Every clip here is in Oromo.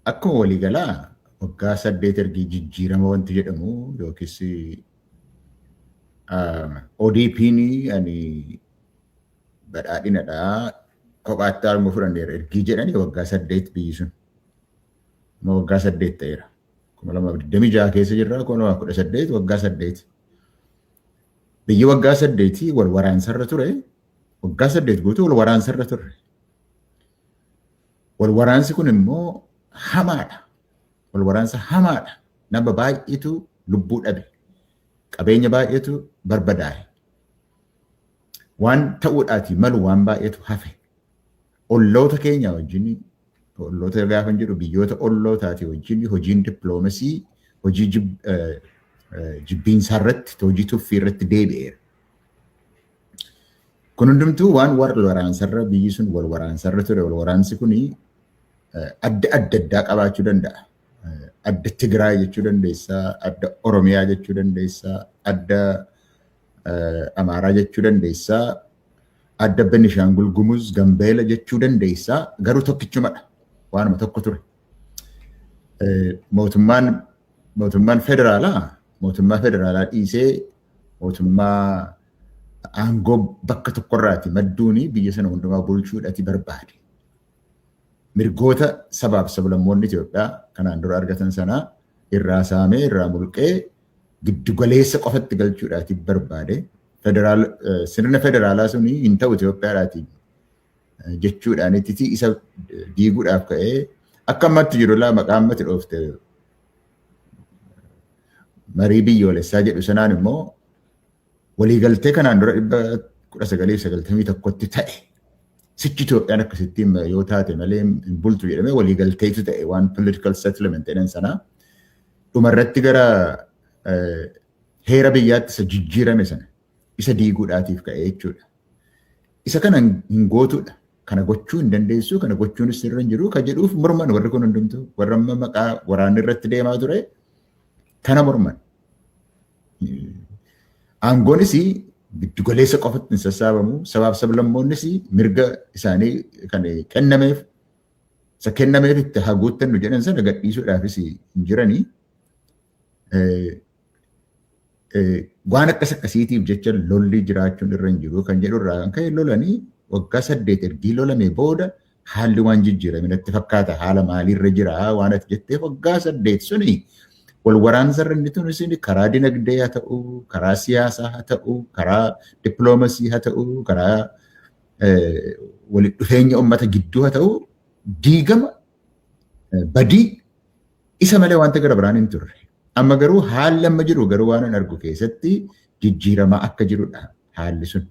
Akkuma waliigalaa waggaa 8 ergi jijjiirama wanti jedhamu yookiis ODP'n ani badhaadhinadhaa kophaatti aangoo fudhanneera ergii jedhanii waggaa 8 biyyi sun. Amma waggaa 8 ta'eera. 2026 keessa jirra, 2018 waggaa 8. Biyyi waggaa 8 wal waraansarra ture. Waggaa 8 guutuu wal waraansarra turre. Wal waraansi kun immoo hamaadha. Wal waraansa hamaadha. Nama baay'eetu lubbuu dhabe. Qabeenya baay'eetu barbadaa'e. Waan ta'uudhaati malu waan baay'eetu hafe. Olloota keenya wajjin, olloota gaafan jedhu biyyoota ollootaati wajjin, hojiin dippiloomasii hojii jibbiinsaa irratti, hojii tuffii irratti deebi'eera. Kun hundumtuu waan wal waraansarra biyyi sun wal waraansarra ture. Wal waraansi kun adda adda addaa qabaachuu danda'a. Adda Tigraay jechuu dandeessaa, adda Oromiyaa jechuu dandeessaa, adda Amaaraa jechuu dandeessaa, adda Benishaangul Gumuz, Gambeela jechuu dandeessaa, garuu tokkichumadha. Waanuma tokko ture. Mootummaan federaalaa mootummaa federaalaa dhiisee mootummaa aangoo bakka tokkorraati madduuni biyya sana hundumaa bulchuudhaati barbaade. Mirgoota sabaaf sablammoonni Itoophiyaa kanaan dura argatan sanaa irraa saamee, irraa mulqee, giddugaleessa qofatti galchuudhaati barbaade. Sirna federaalaa suni hin ta'u Itoophiyaadhaati jechuudhaan itti isa diiguudhaaf ka'ee akka ammatti jiru laa maqaa ammatti dhoofte marii biyyoolessaa jedhu sanaan immoo waliigaltee kanaan dura 1991tti ta'e sichi Itoophiyaan akkasittiin yoo taate malee hin bultu jedhamee waliigalteetu ta'e, waan political settlement jedhan sanaa dhumarratti gara heera biyyaatti isa jijjiirame sana isa diiguudhaatiif ka'e jechuudha. Isa kana hin gootuudha. Kana gochuu hin dandeessu, kana gochuunis sirra hin jiru, kan jedhuuf morman warri kun hundumtuu, warra amma maqaa waraanni irratti deemaa ture kana morman. Aangoonis giddugaleessa qofatti hin sassaabamu. Sabaaf sablammoonnis mirga isaanii kan kennameef isa kennameef itti haguuttannu jedhan sana gadhiisuudhaafis hin jiranii. Waan akkas akkasiitiif jecha lolli jiraachuun irra hin jiru kan jedhu irraa kan ka'e lolanii waggaa 8 ergii lolame booda haalli waan jijjiirame natti fakkaata. Haala maaliirra jira waan ati jetteef, waggaa 8 suni wal waraansarra inni tunis karaa dinagdee haa ta'u, karaa siyaasaa haa ta'u, karaa dippiloomasii haa ta'u, karaa walitti dhufeenya uummata gidduu haa ta'u, diigama badii isa malee wanta gara biraan hin turre. Amma garuu haalli amma jiru garuu waan an argu keessatti jijjiiramaa akka jirudha haalli sun.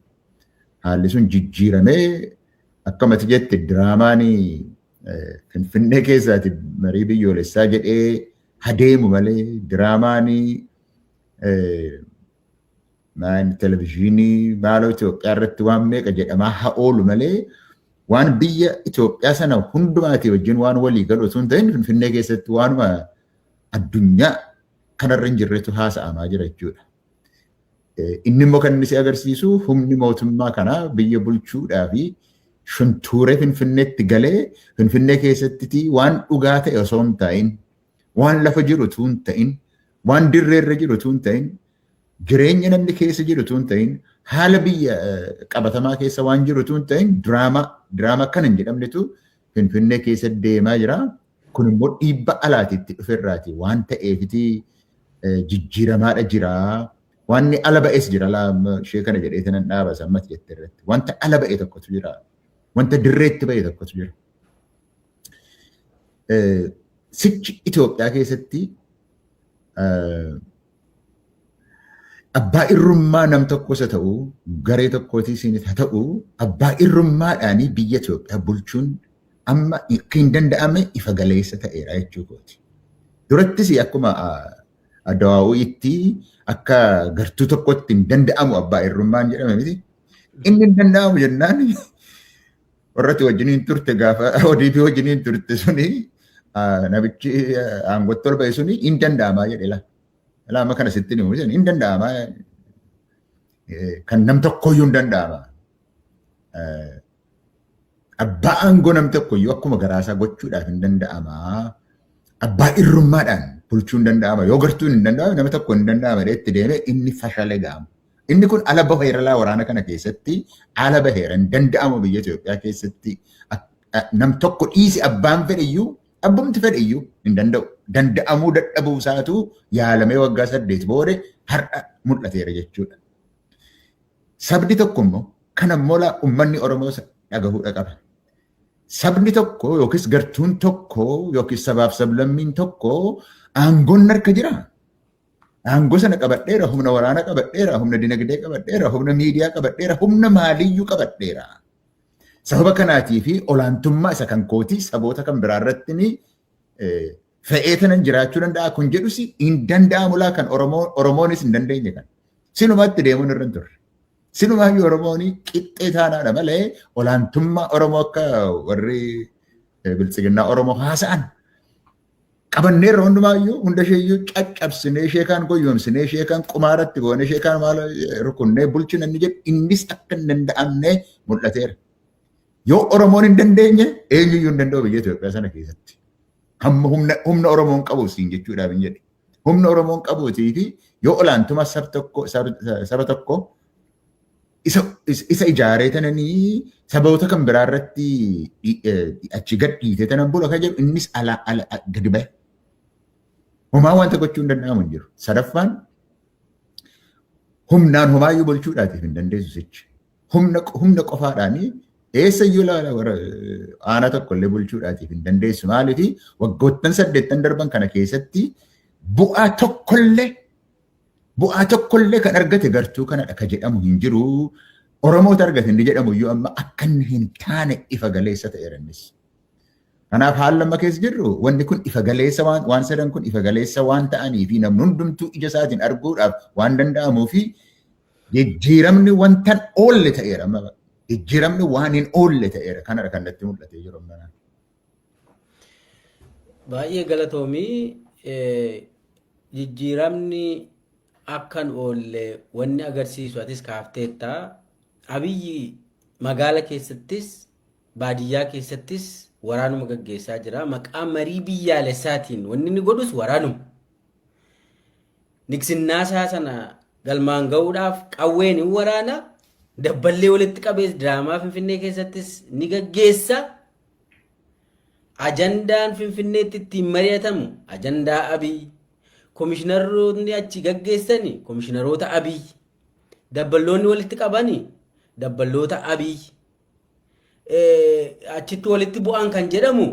Haalli sun jijjiiramee akkamati jette diraamaan Finfinnee keessaati marii biyyoolessaa jedhee hadeemu malee diraamaan televizyiinii maaloo Itoophiyaa irratti waan meeqa jedhamaa haa oolu malee waan biyya Itoophiyaa sana hundumaatii wajjin waan walii galu osoo hin ta'in Finfinnee keessatti waanuma addunyaa kanarra hin jirretu haasa'amaa jira jechuudha. Inni immoo kan inni si agarsiisu humni mootummaa kanaa biyya bulchuudhaa fi shuntuuree Finfinneetti galee Finfinnee keessatti waan dhugaa ta'e osoo hin ta'in, waan lafa jiru utuu hin ta'in, waan dirreerra jiru utuu hin ta'in, jireenya namni keessa jiru utuu hin ta'in, haala biyya qabatamaa keessa waan jiru utuu hin ta'in, diraamaa diraamaa akkana hin jedhamnetu Finfinnee keessa deemaa jira. Kun immoo dhiibba alaatiitti dhuferraati waan ta'eefiti jijjiiramaadha jira. Wanni ala ba'es jira, ishee kana jedhee tanan dhaaba sammati jette irratti. Wanta ala ba'e tokkotu jira. Wanta dirreetti ba'e tokkotu jira. Sichi Itoophiyaa keessatti abbaa irrummaa nam tokkos haa ta'u, garee tokkootis haa ta'u, abbaa irrummaadhaanii biyya Itoophiyaa bulchuun amma akka hin danda'ame ifa galeessa ta'eera jechuu kooti. Durattis akkuma addawaa'uutti akka gartuu tokkotti hin danda'amu abbaa irrummaan jedhame miti. Inni hin danda'amu jennaan warratti wajjiniin turte, gaafa ODP wajjiniin turte suni, namichi aangootti ol ba'e suni hin danda'amaa jedhe laa. Laa, amma kana sitti himu hin danda'amaa, kan nam tokkoyyuu hin danda'ama. Abbaa aangoo nam tokkoyyuu akkuma garaasaa gochuudhaaf hin danda'amaa. Abbaa irrummaadhaan bulchuun danda'ama. Yoo gartuun hin danda'ame, nama tokko hin danda'ama itti deemee inni fashale ga'ama. Inni kun ala baheera laa, waraana kana keessatti ala baheera. Hin danda'amu. Biyya Itoophiyaa keessatti nam tokko dhiisi, abbaan fedhiyyuu, abbumti fedhiyyuu hin danda'u. Danda'amuu dadhabuu isaatu yaalamee waggaa 8 booda har'a mul'ateera jechuudha. Sabni tokko immoo kan ammoo uummanni Oromoo dhagahuudha qaba. Sabni tokko yookiis gartuun tokko yookiis sabaaf sablammiin tokko aangoon harka jira. Aangoo sana qabadheera, humna waraanaa qabadheera, humna dinagdee qabadheera, humna miidiyaa qabadheera, humna maaliyyuu qabadheera. Sababa kanaatii fi olaantummaa isa kan kootii saboota kan biraa irratti fe'ee tanan jiraachuu danda'a kun jedhus hin danda'amu laa. Kan Oromoonis hin dandeenye kan. Sinumaatti deemuun irra hin turre. Sinumaayyuu Oromoon qixxee taanaadha malee olaantummaa Oromoo akka warri biltsiginnaa Oromoo haasa'an qabanneerra, hundumaayyuu hunda isheeyyuu caccabsinee, ishee kaan goyyomsinee, ishee kaan qumaaratti goone, ishee kaan maal rukunnee bulchina inni jedhu innis akka hin danda'amne mul'ateera. Yoo Oromoon hin dandeenye, eenyuyyuu hin danda'u biyya Itoophiyaa sana keessatti. Hamma humna Oromoon qabu siin jechuudhaaf hin jedhe. Humna Oromoon qabuutii fi yoo olaantummaa saba tokko isa ijaaree tananii saboota kan biraa irratti achi gad dhiitee tanan bula kan jedhu innis ala ala gadi bahe. Homaa wanta gochuu hin danda'amu hin jiru. Sadaffaan, humnaan homaayyuu bulchuudhaatiif hin dandeessu sichi. Humna qofaadhaanii eessayyuu aanaa tokko illee bulchuudhaatiif hin dandeessu. Maaliif? Waggoottan 8 darban kana keessatti bu'aa tokkollee kan argate gartuu kanadha ka jedhamu hin jiru. Oromoota argate inni jedhamu iyyuu amma akka inni hin taane ifa galeessa ta'eera innis. Kanaaf haala amma keessa jirru wanni kun ifa galeessa, waan sadan kun ifa galeessa waan ta'anii fi namni hundumtuu ija isaatiin arguudhaaf waan danda'amuu fi jijjiiramni wanta oolle ta'eera. Jijjiiramni waan hin oolle ta'eera. Kanadha kan natti mul'atee jiru amma. Baay'ee galatoomii. Jijjiiramni akkan oolle wanni agarsiisu atis kaafteetta. Abiyyi magaala keessattis baadiyyaa keessattis waraanuma gaggeessaa jira. Maqaa marii biyyaalessaatiin wanni inni godhus waraanuma. Niksinnaasaa sana galmaan ga'uudhaaf qawween hin waraana. Dabballee walitti qabees diraamaa Finfinnee keessattis ni gaggeessa. Ajandaan Finfinneetti ittiin mari'atamu ajandaa Abiy. Komishinaroonni achi gaggeessani komishinaroota Abiy. Dabballoonni walitti qabani dabballoota Abiy. Achitti walitti bu'an kan jedhamu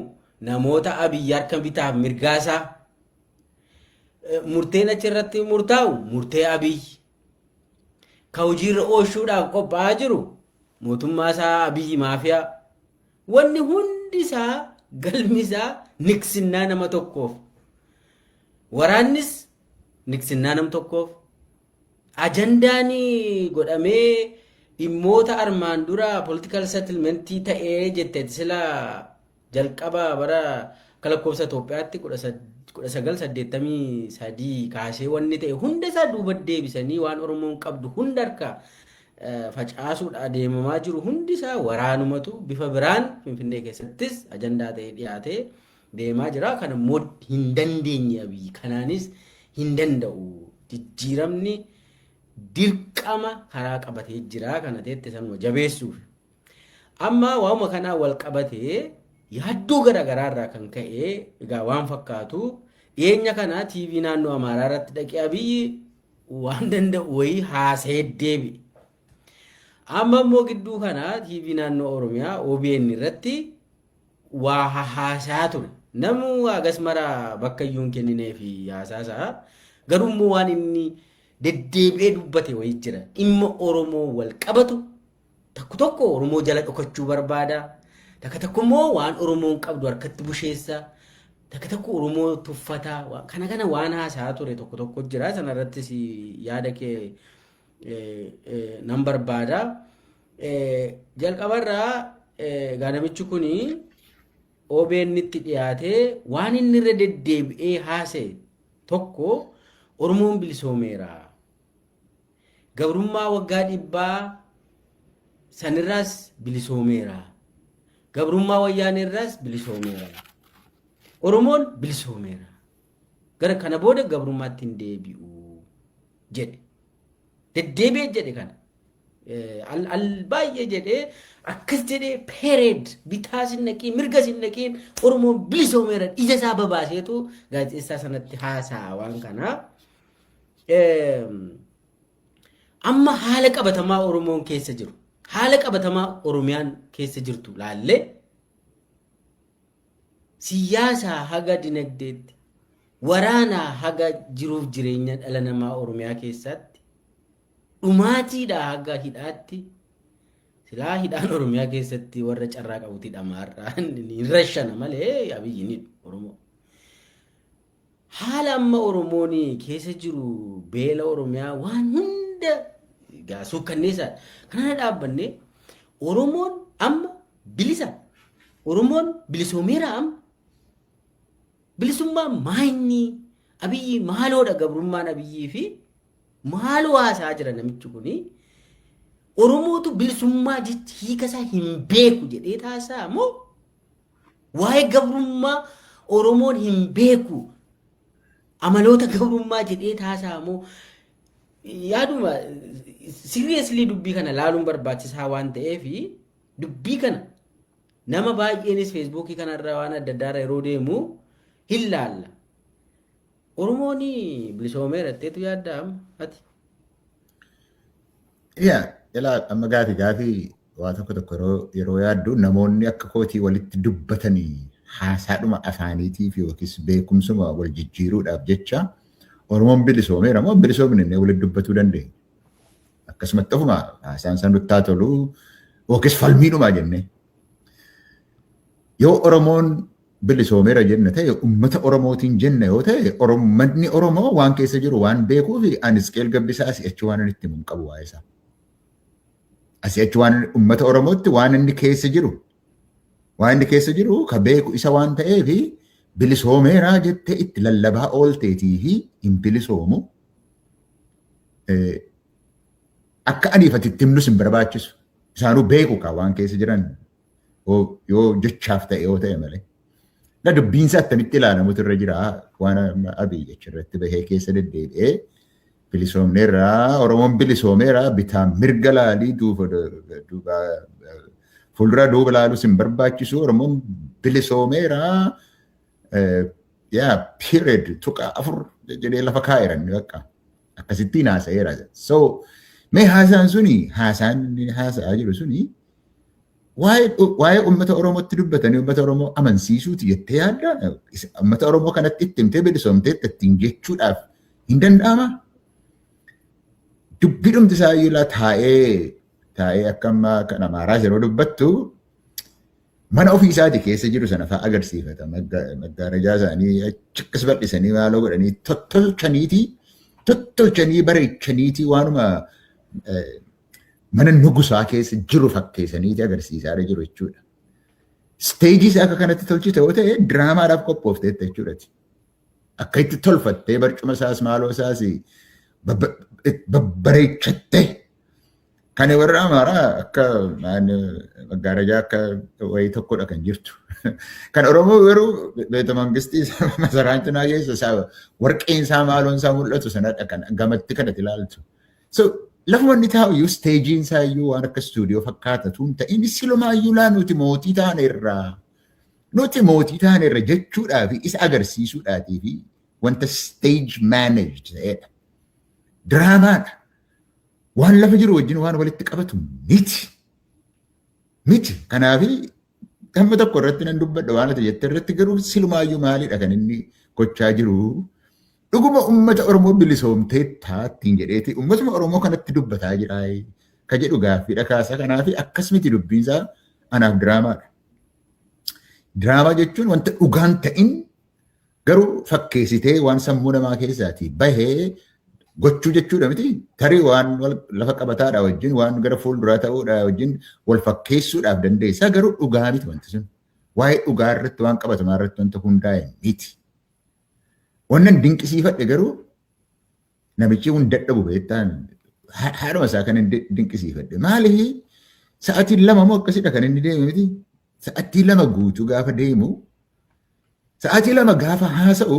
namoota Abiy harka bitaaf mirgaasaa. Murteen achirratti murtaa'u murtee Abiy. Ka hojiirra oolchuudhaaf qophaa'aa jiru mootummaa isaa Abiy maafiyaa. Wanni hundi isaa galmi isaa niksinnaa nama tokkoof. Waraannis niksinnaa nam tokkoof. Ajandaan godhamee dhimmoota armaan dura political settlementii ta'ee jette sila jalqaba bara akka lakkoofsa Itoophiyaatti 1983 kaasee wanni ta'e hunda isaa duuba deebisanii waan Oromoon qabdu hunda harka facaasuudha adeemamaa jiru. Hundi isaa waraanumatu bifa biraan Finfinnee keessattis ajandaa ta'ee dhiyaatee deemaa jira. Kana immoo hin dandeenye Abiyyi. Kanaanis hin danda'u. Jijjiiramni dirqama karaa qabatee jira kana teette sanuma jabeessuuf. Amma waanuma kanaa wal qabatee yaaddoo garaagaraa irraa kan ka'e egaa waan fakkaatu dhiyeenya kana TV naannoo Amaaraa irratti dhaqee Abiyyi waan danda'u wayii haasa'ee deebi'e. Amma immoo gidduu kana TV naannoo Oromiyaa OBN irratti waa hahaasaa ture. Namu hagas mara bakka iyyuu hin kenninee fi haasaasaa. Garuu immoo waan inni deddeebi'ee dubbate wayii jira. Dhimma Oromoo wal qabatu tokko tokko Oromoo jala dhokachuu barbaada. Takka tokko immoo waan Oromoon qabdu harkatti busheessa. Takka tokko Oromoo tuffata. Kana kana waan haasaa ture tokko tokko jira. Sanarrattis yaada kee nan barbaada. Jalqabarraa egaa namichi kuni OBN itti dhiyaatee waan inni irra deddeebi'ee haasa'e tokko Oromoon bilisoomeera. Gabrummaa waggaa 100 sanirraas bilisoomeera. Gabrummaa wayyaaneerraas bilisoomeera. Oromoon bilisoomeera. Gara kana booda gabrummaatti hin deebi'u jedhe. Deddeebi'ee jedhe kana. Al baay'ee jedhee, akkas jedhee, period, bitaa sin naqiin, mirga sin naqiin, Oromoon bilisoomeera, ija isaa babaaseetu gaazexeessaa sanatti haasa'a waan kanaa. Amma haala qabatamaa Oromoon keessa jiru, haala qabatamaa Oromiyaan keessa jirtu laallee, siyaasaa haga dinagdeetti, waraanaa haga jiruuf jireenya dhala namaa Oromiyaa keessatti, dhumaatiidhaa haga hidhaatti, silaa hidhaan Oromiyaa keessatti warra carraa qabutti hidhamaarraa ni rashana malee Abiyyi ni Oromoo. Haala amma Oromoon keessa jiru, beela Oromiyaa, waan hunda egaa suukkanneessaadha. Kanarra dhaabbannee Oromoon amma bilisa. Oromoon bilisoomeera amma. Bilisummaa maayinni Abiyyi maaloodha? Gabrummaan Abiyyii fi maaloo haasaa jira namichi kuni? Oromootu bilisummaa jechi hiika isaa hin beeku jedhee taasaa moo, waa'ee gabrummaa Oromoon hin beeku, amaloota gabrummaa jedhee taasaa moo? Yaaduma seriously dubbii kana laaluun barbaachisaa waan ta'eef, dubbii kana nama baay'eenis Feesbuukii kanarra waan adda addaarra yeroo deemu hin laalla. Oromoon bilisoomeera jetteetu yaadda amma ati? Yaa, ilaa, amma gaafii waa tokko tokko yeroo yaaddu, namoonni akka kootii walitti dubbatanii haasaadhuma afaaniitiif yookiis beekumsuma wal jijjiiruudhaaf jecha Oromoon bilisoomeera moo bilisoomne innee walitti dubbatuu dandeenya. Akkasumatti ofuma haasaan isaa nutti haa tolu yookiis falmiidhuma jennee. Yoo Oromoon bilisoomeera jenne ta'e, uummata Oromootiin jenne yoo ta'e, uummatni Oromoo waan keessa jiru waan beekuuf, ani Isqeel Gabbisaa asii achi waan inni itti himu hin qabu waa'ee isaa. Asii achi waan uummata Oromootti waan inni keessa jiru ka beeku isa waan ta'eef, bilisoomeera jettee itti lallabaa oolteetii fi hin bilisoomu. Akka aniifati itti himnus hin barbaachisu. Isaanuu beeku ka waan keessa jiran, yoo jechaaf ta'e yoo ta'e malee. Na dubbiinsa attamitti ilaalamutu irra jira. Waan Abiy achirratti bahee keessa deddeebi'ee bilisoomneerra, Oromoon bilisoomeera, bitaa mirga laalii, duuba duuba fuuldura duuba laalus hin barbaachisu, Oromoon bilisoomeera, yaa, period, tuqa afur jedhee lafa kaa'eera inni, bakka akkasittiin haasa'eera. So mee haasaan suni, haasaan inni haasa'aa jiru suni, waa'ee uummata Oromootti dubbatanii uummata Oromoo amansiisuuti jettee yaadda? Uummata Oromoo kanatti itti himtee bilisoomtee ittiin jechuudhaaf hin danda'ama? Dubbii dhumti isaa iyyuu taa'ee taa'ee akka ammaa kan Amaaraas yeroo dubbattu mana ofii isaati keessa jiru sana fa'aa agarsiifata. Maggaarajaa isaanii achi akkas bal'isanii maaloo godhanii tottolchanii bareechaniitii waanuma mana nugusaa keessa jiru fakkeessaniiti agarsiisaa jiru jechuudha. Stage isaa akka kanatti tolchite yoo ta'e, diraamaadhaaf qophoofteetta jechuudha. Akka itti tolfattee barcuma isaas maaloo isaas babbareechattee, kan warra Amaaraa akka maggaarajaa akka wayii tokkodha kan jirtu. Kan Oromoo garuu beeta mangistii masaraan cinaa keessa isaa warqeen isaa maaloon isaa mul'atu sanadha kan gamatti kanatti ilaaltu. So lafuma inni taa'u iyyuu, stageiin isaa iyyuu waan akka istuudiyoo fakkaata tun ta'in, silumaayyuu laa nuti mootii taanerraa, nuti mootii taanerra jechuudhaa fi isa agarsiisuudhaatii fi wanta stage managed ta'edha. Diraamaadha. Waan lafa jiru wajjin waan walitti qabatu miti. Miti. Kanaaf hamma tokko irratti nan dubbadha waan ati jette irratti, garuu silumaayyuu maalidha kan inni gochaa jiru? Dhuguma uummata Oromoo bilisoomtee taattiin jedheeti uummatuma Oromoo kanatti dubbataa jira ka jedhu gaaffiidha kaasa. Kanaaf akkas miti dubbiinsaa, anaaf diraamaadha. Diraamaa jechuun wanta dhugaan ta'in garuu fakkeessitee waan sammuu namaa keessaatii bahee gochuu jechuudha miti. Tarii waan lafa qabataadha wajjin, waan gara fuulduraa ta'uudha wajjin wal fakkeessuudhaaf dandeessaa, garuu dhugaa miti wanti sun. Waa'ee dhugaa irratti, waan qabatamaa irratti wanta hundaa'e miti. Wannan dinqisiifadhe garuu, namichi kun dadhabu beektaan, haadhuma isaa kan dinqisiifadhe. Maaliif? Sa'aatii 2 moo akkasidha kan inni deeme miti. Sa'aatii 2 guutuu gaafa deemu Sa'aatii 2 gaafa haasa'u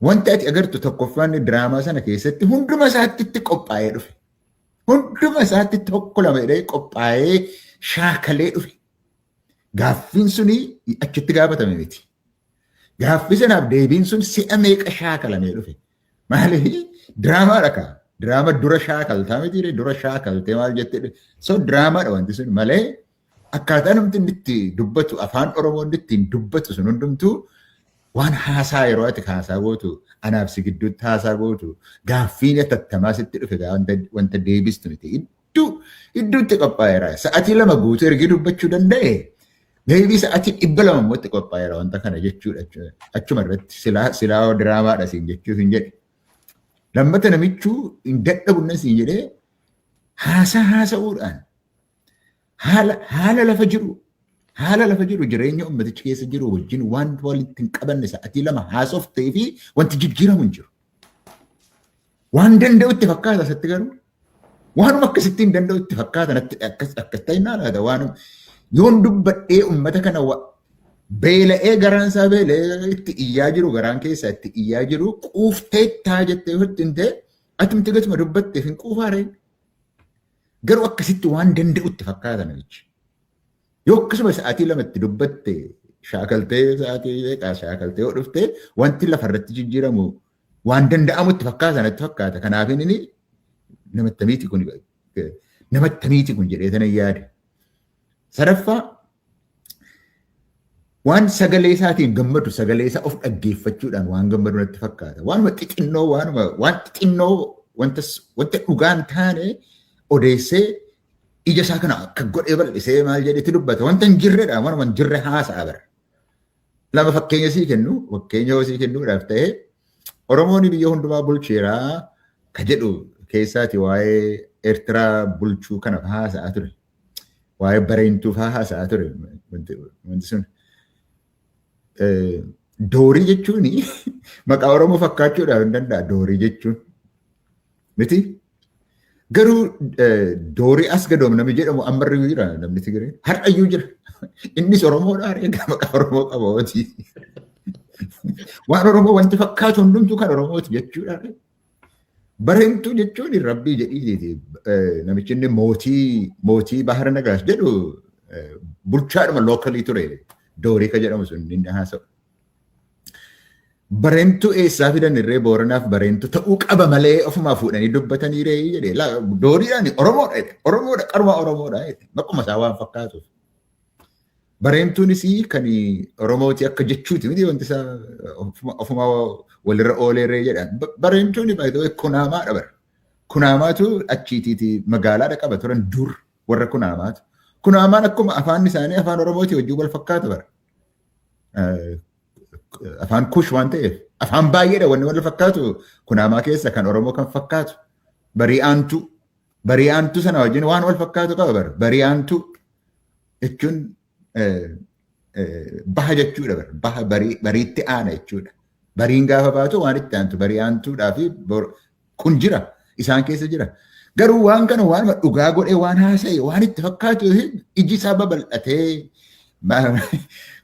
wanti ati agartu tokkoffaan diraamaa sana keessatti hunduma isaatti itti qophaa'ee dhufe. Hunduma isaatti tokko lama jedhee qophaa'ee shaakalee dhufe. Gaaffiin suni achitti gaafatame miti. Gaaffii sanaaf deebiin sun si'a meeqa shaakalamee dhufe. Maaliif diraamaadha kaa. Diraama dura shaakaltaa miti, dura shaakaltee maal jettee. So diraamaadha wanti sun malee akkaataa namti inni itti dubbatu, afaan Oromoo inni ittiin dubbatu sun hundumtuu waan haasaa yeroo ati haasaa gootu, anaaf si gidduutti haasaa gootu, gaaffiin atattamaa sitti dhufe wanta deebistu miti. Iddootti qophaa'eera. Sa'aatii 2 guutuu ergi dubbachuu danda'e, deebii sa'aatii 200 immoo itti qophaa'eera wanta kana jechuudha. Achuma irratti silaa diraamaadha siin jechuuf hin jedhe. Lammata namichuu hin dadhabunna siin jedhee haasaa haasa'uudhaan haala lafa jiru haala lafa jiru jireenya ummatichi keessa jiru wajjin waan walitti hin qabanne sa'aatii 2 haasoftee fi wanti jijjiiramu hin jiru. Waan danda'u itti fakkaata asitti garuu. Waanuma akkasitti hin danda'u itti fakkaata natti akkas akkas ta'e naa laata. Waanuma yoon dubbadhee ummata kana beela'ee garaan isaa beela'ee itti iyyaa jiru, garaan keessaa itti iyyaa jiru quufteettaa jettee yoo hin ta'e atumti gatuma dubbatteef hin quufaaree. Garuu akkasitti waan danda'u itti fakkaata namichi. Yoo akkasuma sa'aatii 2 itti dubbatte shaakaltee sa'aatii meeqaa shaakaltee yoo dhufte wanti lafarratti jijjiiramu waan danda'amu itti fakkaata natti fakkaata. Kanaaf inni namattamiiti kun jedhee tana yaade. Sadaffaa, waan sagalee isaatiin gammadu, sagalee isaa of dhaggeeffachuudhaan waan gammadu natti fakkaata. Waanuma xixinnoo, waanuma waan xixinnoo, wanta dhugaan taane odeessee ija isaa kana akka godhee bal'isee maal jedhetti dubbata. Wanta hin jirredha, waanuma hin jirre haasa'a bara. Lama fakkeenya sii kennu, fakkeenya sii kennuudhaaf ta'e, Oromoon biyya hundumaa bulcheeraa ka jedhu keessaati waa'ee Eertiraa bulchuu kana haasa'aa ture. Waa'ee Bareentuu fa'aa haasa'aa ture wanti sun. Doorii jechuun maqaa Oromoo fakkaachuudhaaf hin danda'a doorii jechuun. Miti? Garuu Doorii as gadoom namni jedhamu ammarriyyuu jira namni Tigiree. Har'ayyuu jira. Innis Oromoodha, egaa maqaa Oromoo qaba hojii. Waan Oromoo wanti fakkaatu hundumtuu kan Oromooti jechuudha. Bareentuu jechuun rabbii jedhiiti namichi inni mootii Bahara Nagaas jedhu bulchaadhuma localii ture Doorii ka jedhamu sun inni haasa'u. Bareentuu eessaa fidan irree? Booranaaf Bareentuu ta'uu qaba malee ofumaa fuudhanii dubbatanii ree jedhee. Dooriidhaan Oromoodha jedhe. Oromoodha, qaruma Oromoodha jedhe. Maquma isaa waan fakkaatuuf. Bareentuunis kan Oromooti akka jechuuti miti, wanti isaa ofumaa walirra ooleerree jedha. Bareentuun baay'ee Kunaamaadha bara. Kunaamaatu achiitiiti magaalaadha qaba turan dur warra Kunaamaatu. Kunaamaan akkuma afaan isaanii afaan Oromooti wajjin wal fakkaata bara. Afaan Kush waan ta'eef afaan baay'eedha wanni wal fakkaatu Kunaamaa keessa kan Oromoo kan fakkaatu. Bari'aantu bari'aantu sana wajjin waan wal fakkaatu qaba bara. Bari'aantu jechuun baha jechuudha bara. Baha bariitti aana jechuudha. Bariin gaafa baatu waan itti aantu bari'aantuudhaa fi kun jira, isaan keessa jira. Garuu waan kana waan dhugaa godhee waan haasa'e waan itti fakkaatu iji isaa babal'atee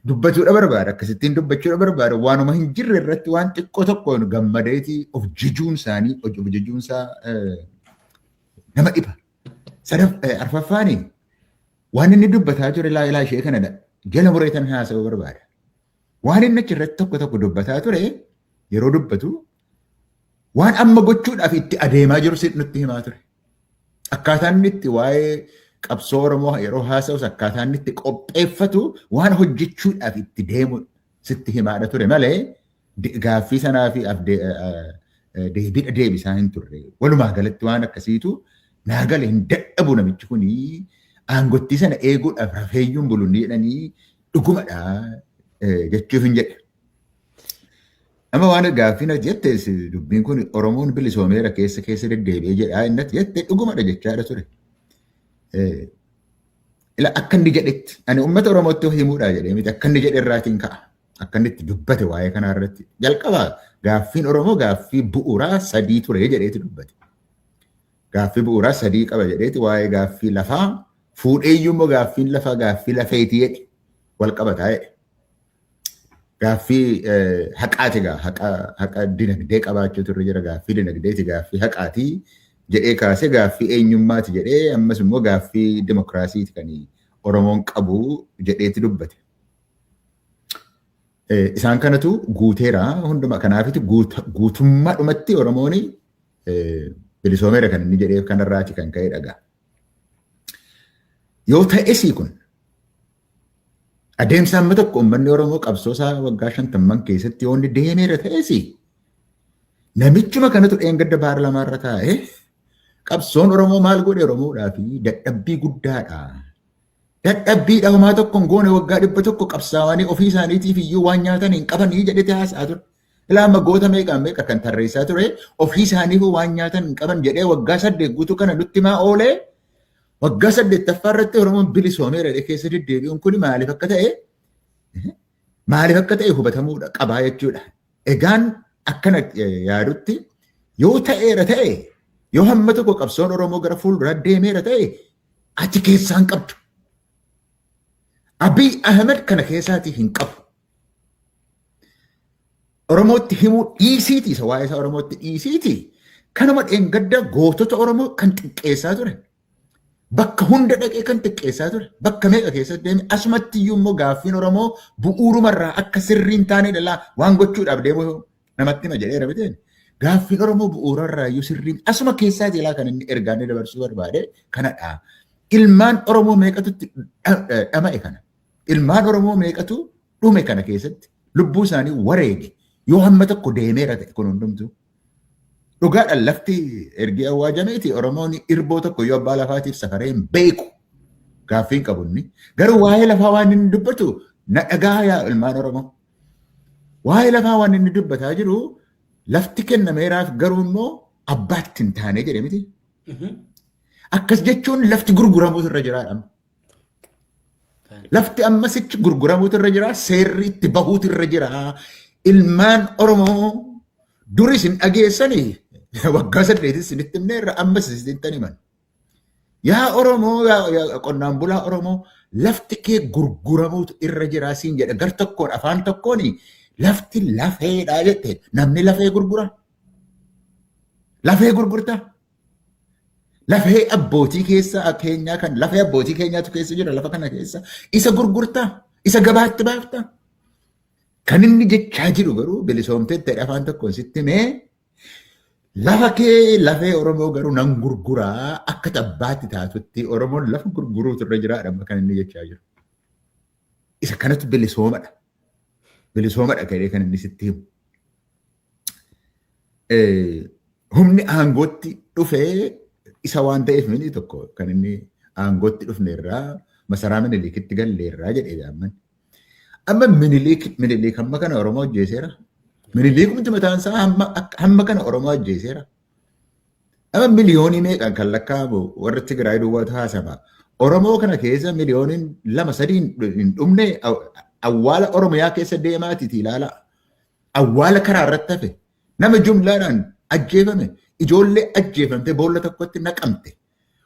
dubbatuudha barbaada. Akkasittiin dubbachuudha barbaada. Waanuma hin jirre irratti waan xiqqoo tokkoon gammadeeti of jijuun isaanii, of jijuun isaa nama dhiba. Arfaffaani waan inni dubbataa ture ilaa ilaa ishee kanadha. Jala mureetan haasa'uu barbaada. Waan inni achirratti tokko tokko dubbataa ture yeroo dubbatu waan amma gochuudhaaf itti adeemaa jiru nutti himaa ture. Akkaataan inni itti waa'ee qabsoo Oromoo yeroo haasa'us akkaataa inni itti qopheeffatu waan hojjechuudhaaf itti deemu sitti himaadha ture malee gaaffii sanaa fi deebiidha deebisaa hin turre. Walumaa galatti waan akkasiitu naa gale. Hin dadhabu namichi kuni, aangottii sana eeguudhaaf rafeeyyuun bulu ni jedhanii dhugumadha jechuuf hin jedhe. Amma waan gaaffii na jette, dubbiin kun Oromoon bilisoomeera keessa keessa deddeebi'ee jedhaa inni jette dhugumadha jechaadha ture. Ila akka inni jedhetti ani uummata Oromootti himuudha jedhee miti, akka inni jedhe irraatiin ka'a. Akka inni itti dubbate waa'ee kanaa irratti. Jalqaba gaaffiin Oromoo gaaffii bu'uuraa sadii ture jedheeti dubbate. Gaaffii bu'uuraa sadii qaba jedheeti waa'ee gaaffii lafaa fuudheeyyuu immoo gaaffiin lafaa gaaffii lafeetii jedhe wal qabataa jedhe. Gaaffii haqaati gaa, haqa dinagdee qabaachuutu irra jira, gaaffii dinagdeeti, gaaffii haqaati jedhee kaasee, gaaffii eenyummaati jedhee, ammas immoo gaaffii dimokiraasiiti kan Oromoon qabu jedheeti dubbate. Isaan kanatu guuteera hundumaa, kanaafitu guutummaadhumatti Oromoon bilisoomeera kan inni jedheef kanarraati kan ka'e dhagaa. Yoo ta'es kun adeemsa amma tokko uummanni Oromoo qabsoo isaa waggaa 50 keessatti yoo inni deemeera ta'es, namichuma kanatu dheengadda paarlamaarra taa'ee qabsoon Oromoo maal godhe Oromoodhaa fi dadhabbii guddaadha. Dadhabbiidha, homaa tokko hin goone, waggaa 100 qabsaa'anii ofii isaaniitiif iyyuu waan nyaatan hin qabanii jedhee haasa'aa ture. Ilaa amma goota meeqa meeqa kan tarreessaa ture, ofii isaaniif waan nyaatan hin qaban jedhee waggaa 8 guutuu kana nutti himaa oolee, waggaa saddeettaffaa irratti Oromoon bilisoomeera jedhee keessa deddeebi'uun kun maaliif akka ta'e hubatamuudha qabaa jechuudha. Egaan akkana yaadutti, yoo ta'eera ta'e, yoo hamma tokko qabsoon Oromoo gara fuulduraa deemeera ta'e, ati keessaa hin qabdu. Abiy Ahmed kana keessaatii hin qabu. Oromootti himuu dhiisiiti, isa waa'ee isaa Oromootti dhiisiiti. Kanuma dheengadda gootota Oromoo kan xiqqeessaa ture. Bakka hunda dhaqee kan xiqqeessaa ture. Bakka meeqa keessatti deeme, asumatti iyyuu immoo gaaffiin Oromoo bu'uurumarraa akka sirrii hin taane dhalaa waan gochuudhaaf deemu namatti hima jedheera miteen. Gaaffiin Oromoo bu'uurarraa iyyuu sirriin asuma keessaati ilaa kan inni ergaa inni dabarsuu barbaade kanadha. Ilmaan Oromoo meeqatu dhama'e kana? Ilmaan Oromoo meeqatu dhume kana keessatti, lubbuu isaanii wareege, yoo hamma tokko deemeera ta'e kun hundumtuu? Dhugaadhaan lafti ergi awwaajameeti Oromoon irboo tokko yoo abbaa lafaatiif safaree hin beeku. Gaaffii hin qabu inni. Garuu waa'ee lafaa waan inni dubbatu na dhagaa, yaa ilmaan Oromoo. Waa'ee lafaa waan inni dubbataa jiru, lafti kennameeraaf garuu immoo abbaatti hin taane jedhe miti. Akkas jechuun lafti gurguramuutu irra jiraadha. Lafti ammasichi gurguramuutu irra jira, seerri itti bahuutu irra jira. Ilmaan Oromoo duris hin dhageessanii, waggaa 8 isinitti himneerra, ammas isinitti himan. Yaa Oromoo, yaa qonnaan bulaa Oromoo, lafti kee gurguramuutu irra jira siin jedha. Gar tokkoon afaan tokkoon lafti lafeedha jette, namni lafee gurgura. Lafee gurgurta. Lafee abbootii keessa keenyaa kan lafee abbootii keenyaatu keessa jira lafa kana keessa. Isa gurgurtaa, isa gabaatti baafta. Kan inni jechaa jiru garuu bilisoomtee ta'e afaan tokkoon sitti himee, lafa kee, lafee Oromoo garuu nan gurguraa, akka tabbaatti taatutti Oromoon lafa gurguruutu irra jiraadha amma kan inni jechaa jiru. Isa kanatu bilisoomadha. Bilisoomadha kan inni sitti himu. Humni aangootti dhufee isa waan ta'eef mini tokko kan inni aangootti dhufne irraa masaraa Miniliikitti galle irraa jedhee jaamman. Amma Miniliik hamma kana Oromoo ajjeeseera. Miniliikumti mataan isaa hamma kana Oromoo ajjeeseera. Amma miliyoonii meeqaan kan lakkaa'amu warri Tigraay duwwaatu haasama. Oromoo kana keessa miliyooniin 2 3 hin dhumne. Awwaala Oromiyaa keessa deemaatiiti ilaala. Awwaala karaa irratti hafe, nama jumlaadhaan ajjeefame, ijoollee ajjeefamte boolla tokkotti naqamte,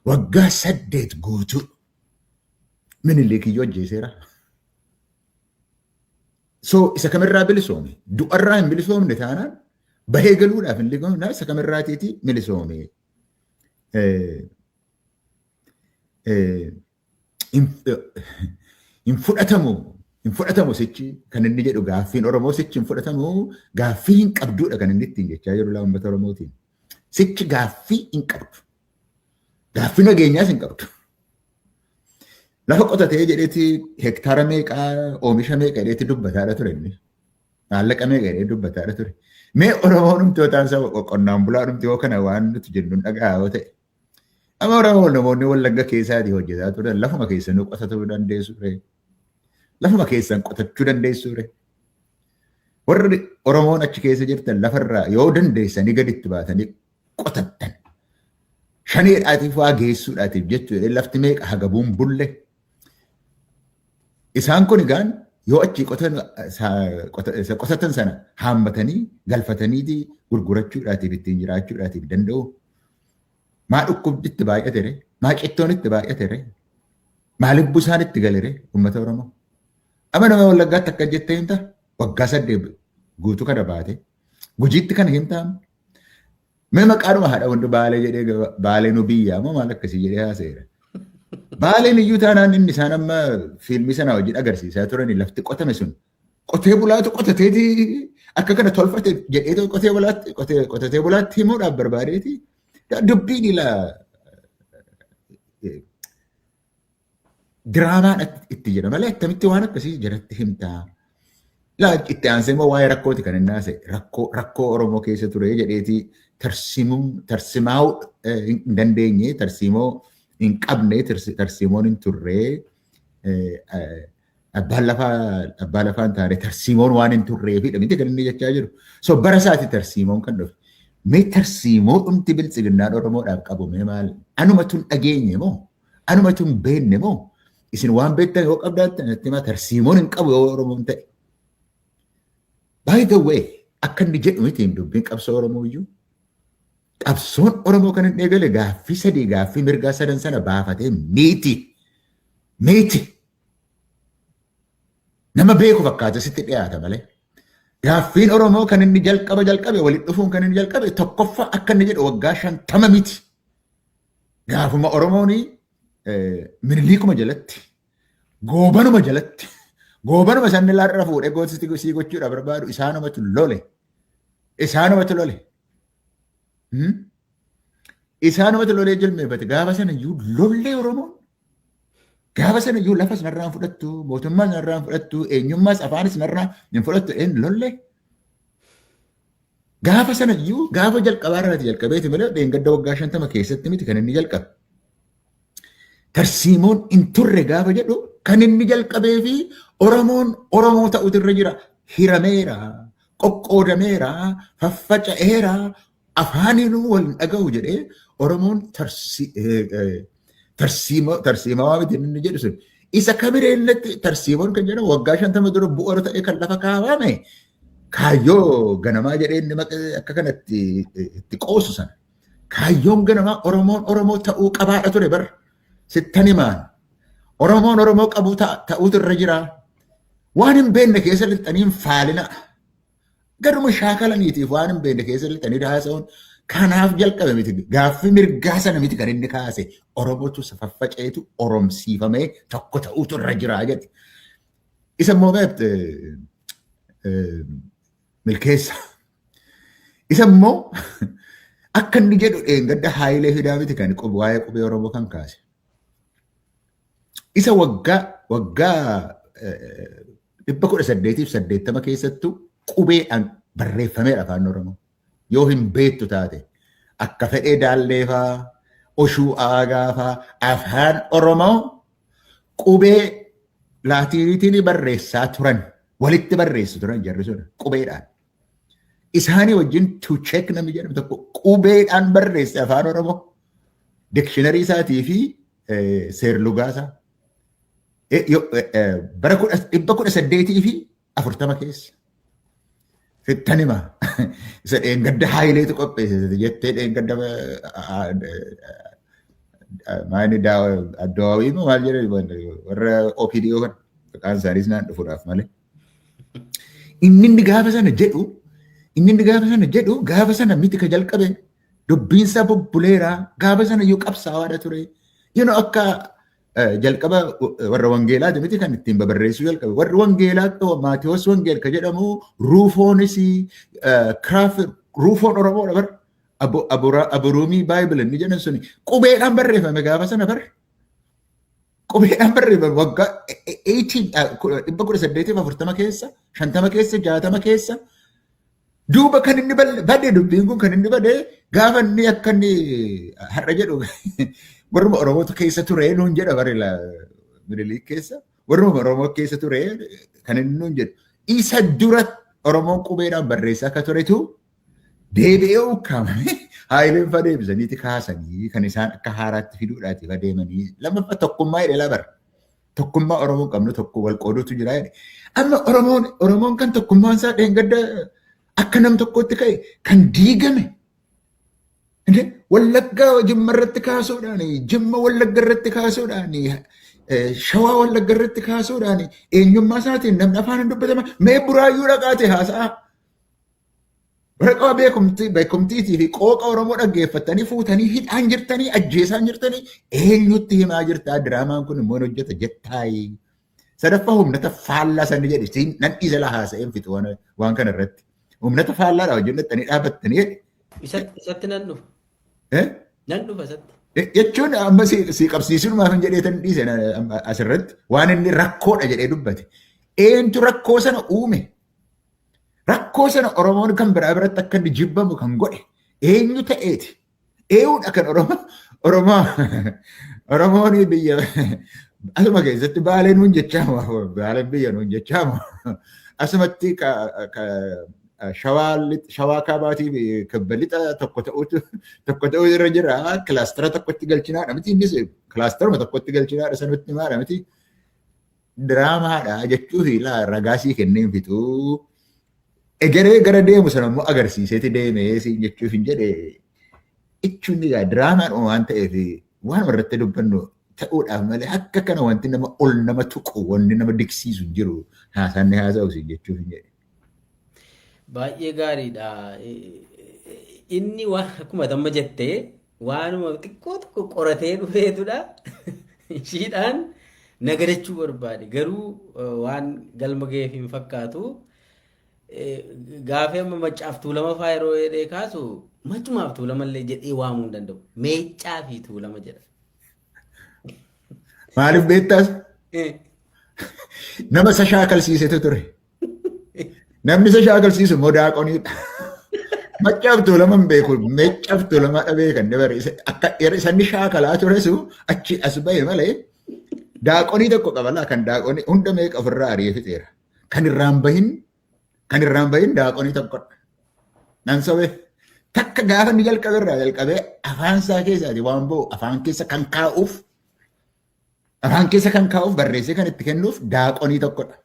waggaa 8 guutuu Miniliik iyyuu ajjeeseera. So isa kamirraa bilisoome? Du'arraa hin bilisoomne taanaan, bahee galuudhaaf hin liqoomne, isa kamirraatiiti bilisoome? Hin fudhatamu sichi kan inni jedhu, gaaffiin Oromoo sichi hin fudhatamu, gaaffii hin qabduudha kan inni ittiin jechaa jiru laa uummata Oromootiin. Sichi gaaffii hin qabdu. Gaaffii nageenyaas hin qabdu. Lafa qotatee jedheeti hektaara meeqaa, oomisha meeqa jedheeti dubbataadha ture inni. Maallaqa meeqa jedhee dubbataadha ture. Mee Oromoon dhumti yoo ta'an saba qonnaan bulaa dhumti yoo kana waan nuti jennu dhagaa yoo ta'e. Amma Oromoo namoonni Wallagga keessaatii hojjetaa turan, lafuma keessanuu qotatuu dandeessu ture. Lafuma keessan qotachuu dandeessu ture. Warri Oromoon achi keessa jirtan lafarraa yoo dandeessanii gaditti baatanii qotattan. Shaneedhaatiif waa geessuudhaatiif jechuudha, lafti meeqa hagabuun bulle. Isaan kun egaan yoo achii qotatan sana haammatanii galfataniiti gurgurachuudhaatiif ittiin jiraachuudhaatiif danda'u. Maa dhukkubni itti baay'ate ree? Maa cittoon itti baay'ate ree? Maaliif busaan itti gale ree uummata Oromoo? Amma nama Wallaggaatti akka jettee himta? Waggaa 8 guutuu kana baate. Gujiitti kana himtaam. Mee maqaadhuma haadha hundi Baalee jedhee, Baalee nu biyyaa moo maal akkasii jedhee haaseera. Baaleen iyyuu taanaan inni isaan amma fiilmii sana wajjin agarsiisaa turan lafti qotame sun qotee bulaatu qotateeti akka kana tolfate jedhee qotatee bulaatti himuudhaaf barbaadeeti. Dubbiin ilaa diraamaan itti jira malee akkamitti waan akkasii jalatti himtaa? Laa, itti aansee immoo waa'ee rakkooti kan inni haasa'e. Rakkoo Oromoo keessa ture jedheeti, tarsimaa'uu hin dandeenye, tarsiimoo hin qabne, tarsiimoon hin turre, abbaa lafaa hin taane, tarsiimoon waan hin turreefidha miti kan inni jechaa jiru. So bara isaati tarsiimoon kan dhufe. Mee tarsiimoo dhumti biltsiginnaan Oromoodhaaf qabu mee maal? Anumatu hin dhageenye moo? Anumatu hin beekne moo? Isin waan beektan yoo qabdaattan natti himaa, tarsiimoon hin qabu yoo Oromoon ta'e. By the way, akka inni jedhu miti dubbiin qabsoo Oromoo iyyuu. Qabsoon Oromoo kan hin eegale gaaffii sadii, gaaffii mirgaa sadan sana baafatee miti. Miti. Nama beeku fakkaata sitti dhiyaata malee. Gaaffiin Oromoo kan inni jalqaba jalqabe, walitti dhufuun kan inni jalqabe, tokkoffaa akka inni jedhu waggaa 50 miti. Gaafuma Oromoon Miniliikuma jalatti, Goobanuma jalatti, Goobanuma sanni laarra fuudhee gootatti sii gochuudha barbaadu isaanumatu lole. Isaanumatu lole. Isaanumatu lolee jilmeeffate. Gaafa sana iyyuu lollee Oromoon. Gaafa sana iyyuu lafa sanarraa fudhattu, mootummaa sanarraa fudhattu, eenyummaas afaanis sanarraa hin fudhattu een lollee. Gaafa sana iyyuu gaafa jalqabaa irraati jalqabeeti malee dheengadda waggaa 50 keessatti miti kan inni jalqabe. Tarsiimoon hin turre gaafa jedhu, kan inni jalqabee fi Oromoon Oromoo ta'utu irra jira. Hirameera, qoqqoodameera, faffaca'eera, afaaniinuu wal hin dhaga'u jedhee Oromoon tarsiimawaa miti inni jedhu sun. Isa kabireellatti tarsiimoon kan jedhamu waggaa 50 dura bu'uura ta'e kan lafa kaawwame kaayyoo ganamaa jedhee inni akka kanatti itti qoosu sana. Kaayyoon ganamaa Oromoon Oromoo ta'uu qabaadha ture bar. Sittan himaan. Oromoon Oromoo qabu ta'uutu irra jira. Waan hin beekne keessa lixanii hin faalina. Garuma shaakalaniitiif waan hin beekne keessa lixanii haasa'uun kanaaf jalqabe miti. Gaaffii mirgaa sana miti kan inni kaase. Oromootu faffaca'eetu oromsiifamee tokko ta'uutu irra jira jedhe. Isa immoo beekte Milkeessa. Isa immoo akka inni jedhu dheengadda Haayilee Fidaa miti kan waa'ee qubee Oromoo kan kaase. Isa waggaa 1880 keessattuu qubeedhaan barreeffameera afaan Oromoo. Yoo hin beektu taate akka fedhee daallee faa, oshuu aagaa faa, afaan Oromoo qubee laatiiniitiin barreessaa turan, walitti barreessu turan jarri sun qubeedhaan. Isaanii wajjin Tucheek namni jedhamu tokko qubeedhaan barreesse afaan Oromoo. Dictionary isaatii fi seerlugaa isaa. Bara 1840 keessa. Sittan hima. Isa dheengadda Haayileetu qopheesse jettee, dheengadda maani addawaawii moo maal jedhan warra OPDO kan maqaan isaaniis naan dhufuudhaaf malee. Inni gaafa sana jedhu gaafa sana miti ka jalqabe, dubbiinsaa bubbuleera, gaafa sana iyyuu qabsaawaadha ture. Akka jalqaba warra wangeelaati miti kan ittiin babarreessuu jalqabe. Warri wangeelaa Maatiyos Wangeel ka jedhamu, Ruufoonis, Kiraaf Ruufoon Oromoodha bar. Aburuumii Bible inni jedhan suni qubeedhaan barreeffame gaafa sana bar. Qubeedhaan barreeffame waggaa 1840 keessa, 50 keessa, 60 keessa. Duuba kan inni bade, dubbiin kun kan inni bade gaafa inni akka inni har'a jedhu warruma Oromootu keessa ture nuun jedha bari Miniliik keessa, warruma Oromoo keessa ture kan inni nuun jedhu. Isa dura Oromoon qubeedhaan barreessaa akka turetu deebi'ee ukkaamame Haayileen fa deebisaniiti kaasanii kan isaan akka haaraatti fiduudhaatiif adeemanii. Lammaffaa tokkummaa jedhee labar. Tokkummaa Oromoon qabnu tokko wal qooduutu jira jedhe. Amma Oromoon kan tokkummaan isaa dheengadda akka nam tokkotti ka'e kan diigame. Wallaggaa Jimma irratti kaasuudhaan, Jimma Wallagga irratti kaasuudhaan, Shawaa Wallagga irratti kaasuudhaan eenyummaa isaatiin namni afaan hin dubbatama. Mee Buraayyuu dhaqaate haasa'a. Waraqaa beekumtiitii fi qooqa Oromoo dhaggeeffattanii fuutanii hidhaan jirtanii, ajjeesaan jirtanii, eenyutti himaa jirtaa? Diraamaan kun immoo hojjeta jettaayi. Sadaffaa, humnata faallaa sani jedhe. Siin nan dhiisa laa, haasa'een fixu waan kana irratti. Humnata faallaadha wajjin dhattanii dhaabattanii jedhe. Isatti nan dhufa. Nan dhufa isatti. Jechuun amma si qabsiisuudhumaaf hin jedhee tan dhiise asirratti waan inni rakkoodha jedhee dubbate. Eentu rakkoo sana uume? Rakkoo sana Oromoon kan biraa biratti akka inni jibbamu kan godhe eenyu ta'eeti? Eenyudha kan Oromoo Oromoon biyya asuma keessatti Baalee nuun jechaamu, Baaleen biyya nuun jechaamu, asumatti Shawaa kaabaatii fi kibba lixa tokko ta'utu tokko ta'uu irra jira. Cluster tokkotti galchinaadha miti? Innis clusteruma tokkotti galchinaadha sanutti maadha miti? Diraamaadha jechuu fi ragaa sii kenneen fixuu. Egeree gara deemu sana immoo agarsiiseeti deemee siin jechuuf hin jedhe. Jechuun egaa diraamaan waan ta'eef waan irratti dubbannu ta'uudhaaf malee akka kana wanti nama ol nama tuqu, wanni nama diqsiisu hin jiru haasaan ni haasa'u siin jechuuf hin jedhe. Baay'ee gaariidha. Inni waan akkuma amma jettee waanuma xiqqoo tokko qoratee dhufeetudha. Ishiidhaan nagadachuu barbaade, garuu waan galma ga'eef hin fakkaatu. Gaafii amma Maccaaf Tuulama fa'aa yeroo jedhee kaasu, Maccumaaf Tuulama illee jedhee waamuu hin danda'u. Meeccaa fi Tuulama jedha. Maaliif beektaas? Nama isa shaakalsiisetu ture. Namni isa shaakalsiisu immoo daaqoniidha. Maccaaf Tuulama hin beeku, Meeccaaf Tuulama dhabee kan dabare akka inni shaakalaa ture su achi as bahe malee daaqonii tokko qaba laa, kan daaqonii hunda meeqa ofirraa ari'ee fixeera. Kan irraan bahin daaqonii tokkodha. Nan sobee takka gaafa inni jalqabe irraa jalqabee afaan isaa keessaati waan ba'u afaan keessa kan kaa'uuf barreessee kan itti kennuuf daaqonii tokkodha.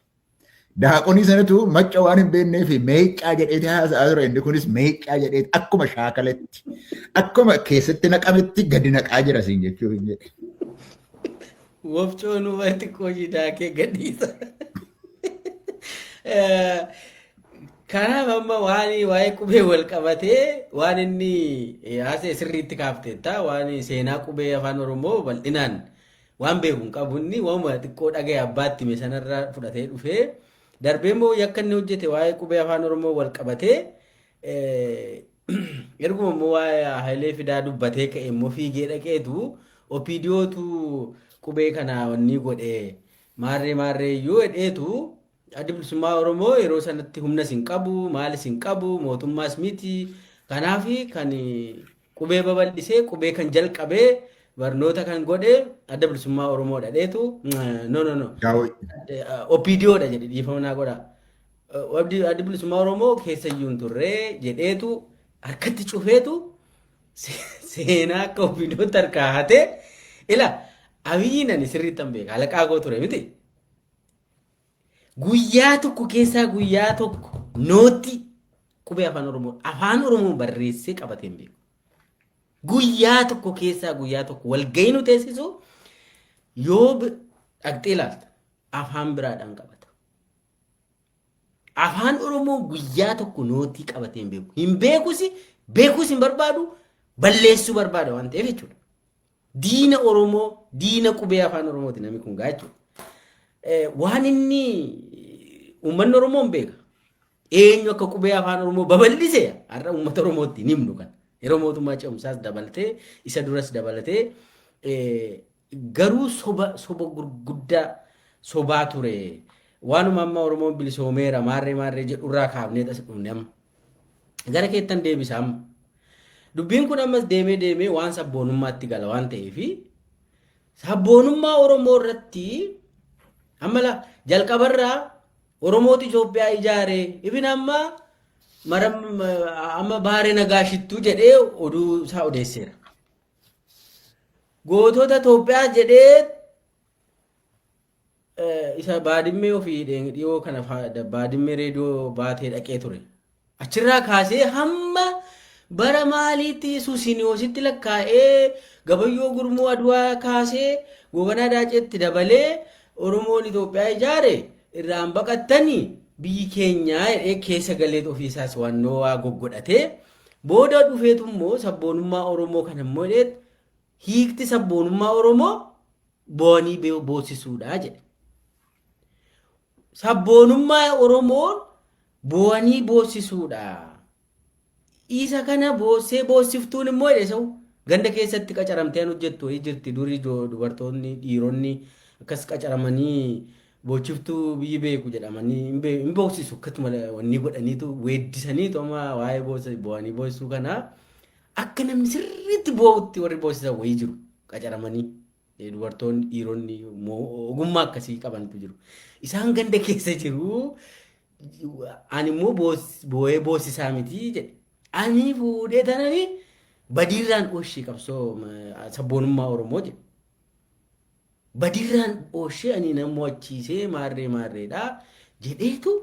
Daaqonii sanatu Macca waan hin beeknee fi Meeccaa jedheeti haasa'aa ture. Inni kunis Meeccaa jedheeti akkuma shaakaletti, akkuma keessatti naqametti gadi naqaa jira siin jechuuf hin jedhe. Wofcoon xiqqoo ishii daakee gadhiisa. Kanaaf amma waan waa'ee qubee wal qabatee waan inni haasa'e sirriitti kaafteetta. Waan seenaa qubee Afaan Oromoo bal'inaan waan beeku hin qabu. Inni waanuma xiqqoo dhaga'e abbaatti hime sanarraa fudhatee dhufee, darbee immoo yakka inni hojjete waa'ee qubee Afaan Oromoo wal qabatee, erguma immoo waa'ee Hayilee Fidaa dubbatee ka'e immoo fiigee dhaqeetu OPDOtu qubee kana wanni godhe maarree maarree iyyuu hedheetu. Addi Bilisummaa Oromoo yeroo sanatti humnas hin qabu, maalis hin qabu, mootummaas miti. Kanaaf kan qubee babal'isee, qubee kan jalqabee, barnoota kan godhe Adda Bilisummaa Oromoo dhadheetu, no, no, no, OPDOdha jedhe, dhiifama naa godha. Addi Bilisummaa Oromoo keessa iyyuu hin turre jedheetu harkatti cufeetu seenaa akka OPDOtti harkaa hatee. Ila, Abiyyiin ani sirriitti hin beeka, alaqaa koo ture miti. Guyyaa tokko keessaa guyyaa tokko nootti qubee Afaan Oromoo barreessee qabatee hin beeku. Guyyaa tokko keessaa guyyaa tokko walgahii nu teessisu yoo dhaqxee ilaalta, afaan biraadhaan qabata. Afaan Oromoo guyyaa tokko nootii qabatee hin beeku. Hin beekus, beekuus hin barbaadu, balleessuu barbaada waan ta'eef jechuudha. Diina Oromoo, diina qubee Afaan Oromooti namni kun gaa jechuudha. Waan inni uummanni Oromoo hin beeka. Eenyu akka qubee Afaan Oromoo babal'ise har'a uummata Oromootti hin himnu kan. Yeroo mootummaa ce'umsaas dabalatee, isa duras dabalatee, garuu soba soba gurguddaa sobaa ture. Waanuma amma Oromoon bilisoomeera maarree maarree jedhurraa kaafnee as dhufne amma. Gara keettan deebisa amma. Dubbiin kun ammas deemee deemee waan sabboonummaatti gala waan ta'eefi, sabboonummaa Oromoo irratti amma jalqabarraa Oromootu Itoophiyaa ijaare, ibin amma maram amma Baaree Nagaashittuu jedhee oduu isaa odeesseera. Gootota Itoophiyaa jedhee isa Baadimmee ofii dhiyoo kana Baadimmee reediyoo baatee dhaqee ture. Achirraa kaasee hamma Bara maaliitti Suusiniyoositti lakkaa'ee Gabayyoo Gurmuu Aduwaa kaasee Goobanaa Daaceetti dabalee Oromoon Itoophiyaa ijaare irraan baqattanii biyyi keenyaa jedhee keessa galeet ofiisaas waannoo waa goggodhatee booda dhufeetu immoo sabboonummaa Oromoo kana immoo jedheet hiikti sabboonummaa Oromoo boo'anii boossisuudha jedhe. Sabboonummaa Oromoon boo'anii boossisuudha. Isa kana boossee boossiftuun immoo jedhe sa'u ganda keessatti qacaramtee hojjettu wayii jirti durii dubartoonni dhiironni akkas qacaramanii boochiftuu biyyi beeku jedhamanii hin boossisu akkasuma wanni godhaniitu weeddisaniitu amma waa'ee boo'anii boossisuu kana akka namni sirriitti boo'utti warri boossisan wayii jiru qacaramanii. Dubartoonni dhiironni ogummaa akkasii qabantu jiru. Isaan ganda keessa jiru ani immoo boo'ee boossisaa miti jedhe. Ani fuudhee tanani badiirraan ooshee qabsoo sabboonummaa Oromoo jedhe. Badiirraan ooshee ani nama mo'achiisee maarree maarreedha jedheetu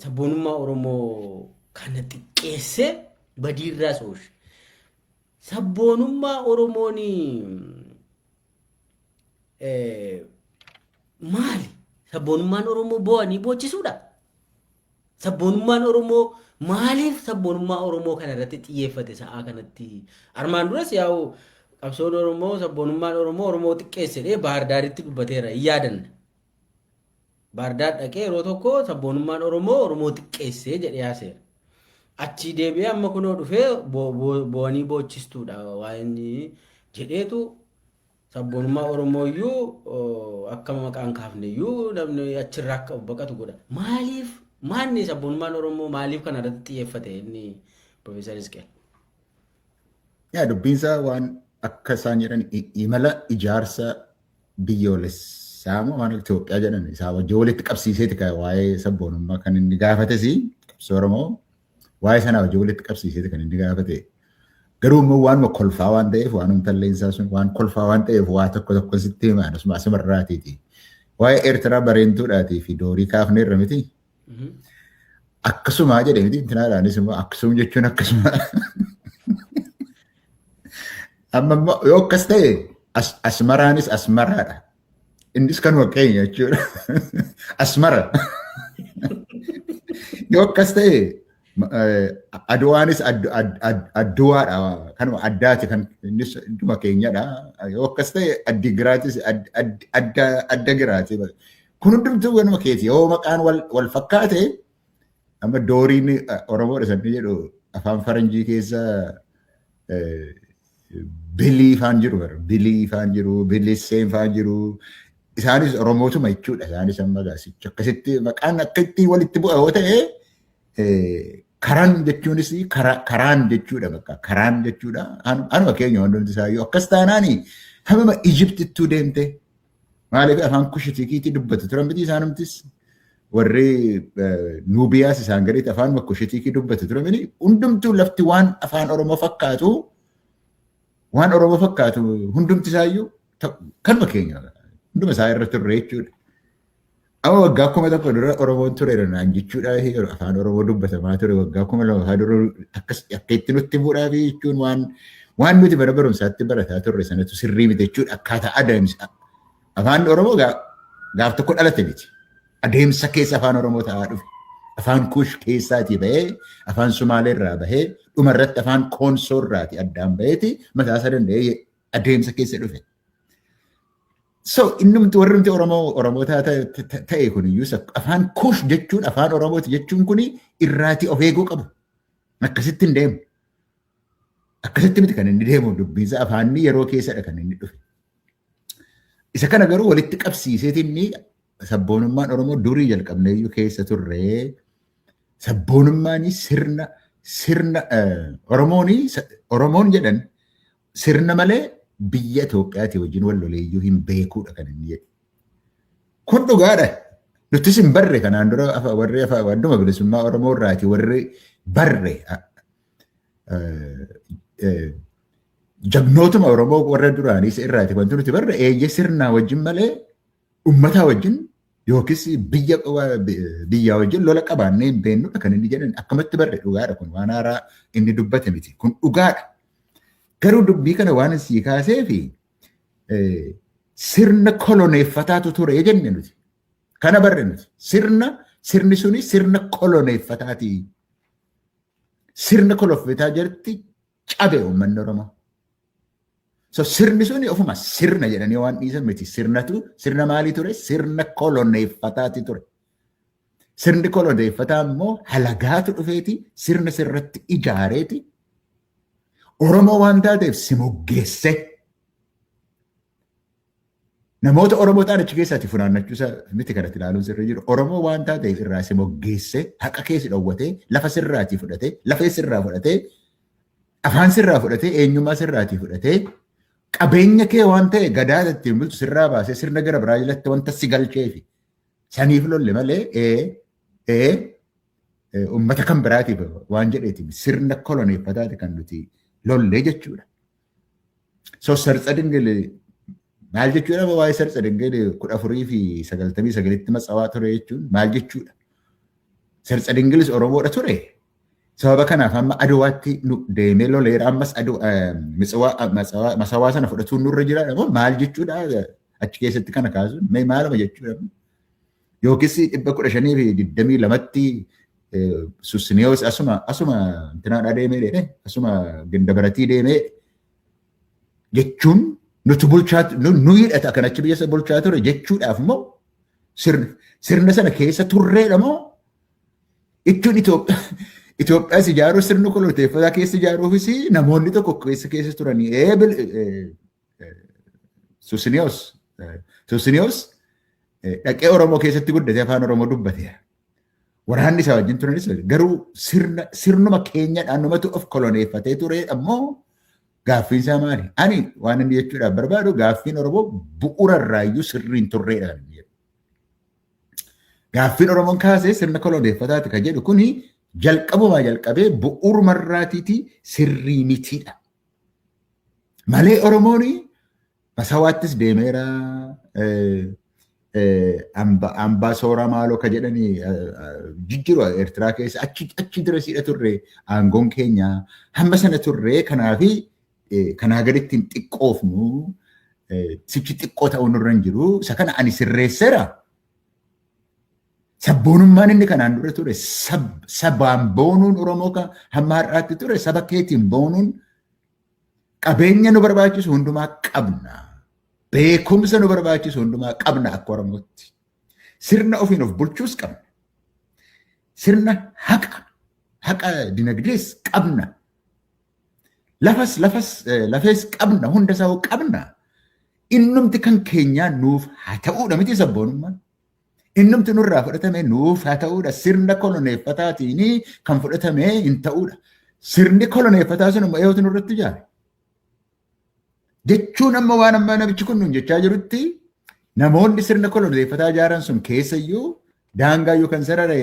sabboonummaa Oromoo kana xiqqeessee badiirraas ooshe. Sabboonummaa Oromoon maali? Sabboonummaan Oromoo boo'anii boochisuudha. Sabboonummaan Oromoo maaliif sabboonummaa Oromoo kana irratti xiyyeeffate sa'aa kanatti? Armaan duras yaa'u qabsoon Oromoo sabboonummaan Oromoo Oromoo xiqqeesse jedhee Baahir Daaritti dubbateera hin yaadanna. Baahir Daar dhaqee yeroo tokko sabboonummaan Oromoo Oromoo xiqqeesse jedhee haaseera. Achii deebi'ee amma kunoo dhufee boo'anii boochistuudha waa inni jedheetu sabboonummaa Oromoo iyyuu akka maqaan kaafne iyyuu namni achirraa akka of baqatu godha. Maaliif maanni sabboonummaan Oromoo maaliif kana irratti xiyyeeffate inni Profeesar Isqeel? Yaa dubbiinsaa waan akka isaan jedhan imala ijaarsa biyyoolessaa moo waan Itoophiyaa jedhan isaa wajjin walitti qabsiiseeti kan waa'ee sabboonummaa kan inni gaafates qabsoo Oromoo waa'ee sanaa wajjin walitti qabsiiseeti kan inni gaafate. Garuu immoo waanuma kolfaa waan ta'eef waanuma talleensaa sun waan kolfaa waan ta'eef waa tokko tokko sitti hima asuma asumarraatiiti. Waa'ee Eertiraa bareentuudhaatii fi doorii kaafneerra miti. Akkasuma jedhe miti intinaadhaanis immoo akkasuma jechuun akkasuma. Amma immoo yoo akkas ta'e asmaraanis asmaraadha. Innis kanuma keenya jechuudha. Asmara. Yoo akkas ta'e aduwaanis adduwaadha. Kanuma addaati kan innis dhuma keenyadha. Yoo akkas ta'e addigiraatis adda giraati. Kun hundumtuu kanuma keeti. Yoo maqaan wal fakkaate amma dooriin Oromoodha sanni jedhu afaan faranjii keessa bilii faan jiru bilii faan jiru bilisseen faan jiru isaanis Oromootuma jechuudha. Isaanis amma gaasicha akkasitti maqaan akka itti walitti bu'a yoo ta'e karaan jechuunis karaan jechuudha bakka karaan jechuudha. Anuma keenya hundumti isaayyuu akkas taanaani hamma Ijiptittuu deemte maaliif afaan kushitikiitti dubbatu turan miti isaanumtis warri Nuubiyaas isaan gaditti afaan kushitikii dubbatu turan miti hundumtuu lafti waan afaan Oromoo fakkaatu waan Oromoo fakkaatu hundumti isaayyuu kanuma keenya hunduma isaa irra turre jechuudha. Amma waggaa 1000 dura Oromoon tureera naan jechuudha afaan Oromoo dubbatamaa ture waggaa 2000 dura akkas akka itti nutti himuudhaaf jechuun waan nuti bara barumsaatti barataa turre sanatu sirrii miti jechuudha akkaataa adeemsa afaan Oromoo gaaf tokko dhalate miti. Adeemsa keessa afaan Oromoo ta'aa dhufe. Afaan Kuush keessaatii bahee afaan Sumaalee irraa bahee dhumarratti afaan Koonsoo irraatii addaan baheeti mataa isaa danda'ee adeemsa keessa dhufe. So innumti warrumti Oromoo Oromoo ta'e kun iyyuu afaan Kuush jechuun afaan Oromooti jechuun kun irraatii of eeguu qabu. Akkasitti hin deemu. Akkasitti miti kan inni deemu dubbiinsa afaanni yeroo keessadha kan inni dhufe. Isa kana garuu walitti qabsiiseeti inni sabboonummaan Oromoo durii jalqabnee iyyuu keessa turre sabboonummaan sirna Oromoon jedhan sirna malee biyya Itoophiyaatii wajjin wal lolee iyyuu hin beekuudha kan inni jedhu. Kun dhugaadha. Nutis hin barre kanaan dura warri adduma bilisummaa Oromoo irraati warri barre jagnootuma Oromoo warra duraanii irraati wanti nuti barre eeyyee sirnaa wajjin malee uummataa wajjin Yookiis biyya biyyaa wajjin lola qabaannee hin beennudha kan inni jedhan. Akkamatti barre? Dhugaadha, kun waan haaraa inni dubbate miti, kun dhugaadha. Garuu dubbii kana waan sii kaasee fi sirna koloneeffataatu ture jenne nuti. Kana barre nuti. Sirni suni sirna koloneeffataati. Sirna koloneeffataa jalatti cabe uummanni Oromoo. So sirni suni ofuma sirna jedhanii waan dhiisan miti. Sirnatu sirna maalii ture? Sirna koloneeffataati ture. Sirni koloneeffataa immoo halagaatu dhufeeti sirna sirratti ijaareeti. Oromoo waan taateef si moggeesse. Namoota Oromoo ta'an achi keessaatti funaannachuu isaa miti kanatti ilaaluun sirrii jiru. Oromoo waan taateef irraa si moggeesse, haqa kee si dhowwatee, lafa sirraatii fudhatee, lafee sirraa fudhatee, afaan sirraa fudhatee, eenyummaa sirraatii fudhatee, qabeenya kee waan ta'e gadaa ittiin bultu sirraa baasee sirna gara biraa jalatti wanta si galcheefi saniif lolle malee uummata kan biraatiif waan jedheeti sirna koloneeffataati kan nuti lollee jechuudha. So Sartsa Dingil maal jechuudha? Waa'ee Sartsa Dingil 1499tti Matsawaa ture jechuun maal jechuudha? Sartsa Dingilis Oromoodha ture. Sababa kanaaf amma Aduwaatti nu deemee loleera, ammas Masawaa sana fudhatuun nurra jira moo maal jechuudha? Achi keessatti kana kaasuun mee maaluma jechuudha? Yookiis 1522tti Susiniyoos asuma intinaadhaa deemee dheedhe, asuma Gindabaratii deemee jechuun nuti bulchaa nu hidhata kan achi biyya bulchaa ture jechuudhaaf moo sirna sana keessa turreedha moo jechuun Itoophiyaas ijaaruu, sirni koloneeffataa keessa ijaaruufis namoonni tokko keessa turanii Susiniyoos dhaqee Oromoo keessatti guddatee afaan Oromoo dubbateera. Waraanni isaa wajjin turanis garuu sirnuma keenyadhaan numatu of koloneeffatee ture ammoo gaaffiin isaa maali? Ani waan inni jechuudhaaf barbaadu gaaffiin Oromoo bu'uura irraayyuu sirriin turreedha kan inni jedhu. Gaaffiin Oromoon kaasee sirna koloneeffataati kan jedhu kuni jalqabumaa jalqabee bu'uurumarraatiiti sirrii mitiidha. Malee Oromoon Masawaattis deemeera. Ambaa sooraa maaloo ka jedhanii jijjiiru Eertiraa keessa achi dura siidha turre, aangoon keenya hamma sana turre, kanaafi kanaa gaditti hin xiqqoofnu, sichi xiqqoo ta'uu nurra hin jiru, isa kana ani sirreesseera. Sabboonummaan inni kanaan dura ture, sabaan boonuun Oromoo kan hamma har'aatti ture, saba keetiin boonuun, qabeenya nu barbaachisu hundumaa qabna. Beekumsa nu barbaachisu hundumaa qabna akka Oromootti. Sirna ofiin of bulchuus qabna. Sirna haqa dinagdees qabna. Lafas lafees qabna, hunda isaa qabna. Innumti kan keenyaa nuuf haa ta'uudha miti sabboonummaan. Innumti nurraa fudhatame nuuf haa ta'uudha. Sirna koloneeffataatiin kan fudhatame hin ta'uudha. Sirni koloneeffataa sun immoo eenyutu nurratti ijaare? Jechuun amma waan amma namichi kun nuun jechaa jirutti namoonni sirna koloneeffataa ijaaran sun keessayyuu daangaa yookaan sarare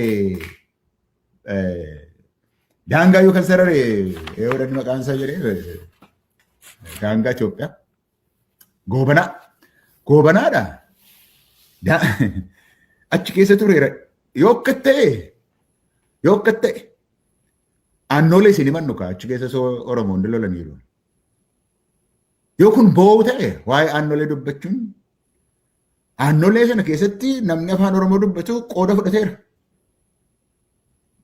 eeyoodhaan maqaan isaa jedhee daangaa Itoophiyaa Goobanaa. Goobanaadha. Achi keessa tureera. Yoo akka ta'e aannoolee isin himannu kaa achi keessa soo Oromoon lolaniiru. Yoo kun boo'u ta'e, waa'ee aannolee dubbachuun, aannolee sana keessatti namni afaan Oromoo dubbatu qooda fudhateera.